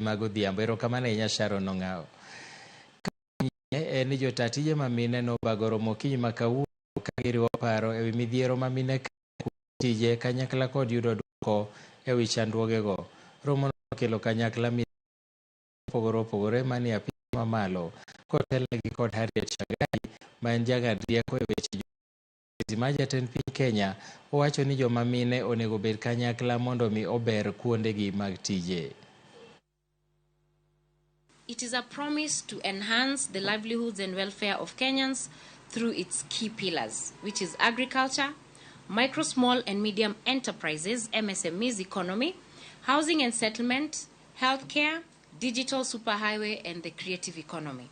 Mag odhiambo. Erokamano ahinya Sharon Ong'awo. En ni jotaa tije ma mine nobago romo okinyi ma kawuono ka giriwo paro ewi midhiero ma mine kalo tije kanyakla kod yudo duoko ewi chandruogego. Romono nokelo kanyakla mine mopogore opogore manie apis mamalo kotelnegi kod Harriet Shagai ma en jang'ad rieko e weche ma jatend piny Kenya owacho ni joma mine onego obed kanyakla mondo mi ober kuondegi mag tije. It is a promise to enhance the livelihoods and welfare of Kenyans through its key pillars, which is agriculture, micro, small and medium enterprises, MSMEs economy, housing and settlement, healthcare, digital superhighway, and the creative economy.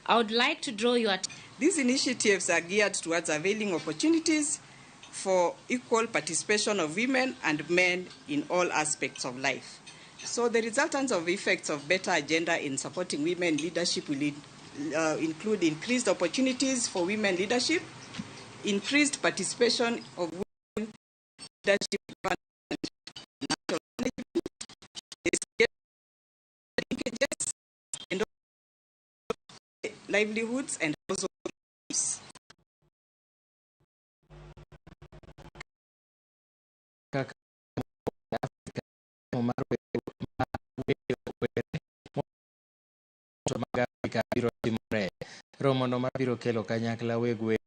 I would like to draw your These initiatives are geared towards availing opportunities for equal participation of women and men in all aspects of life. So the resultants of effects of better agenda in supporting women leadership will include increased opportunities for women leadership, increased participation of women leadership, financial management, linkages, and livelihoods and household. Kaka mar mag Afrika biro timore. Romono mabiro kelo kanyakla weg were.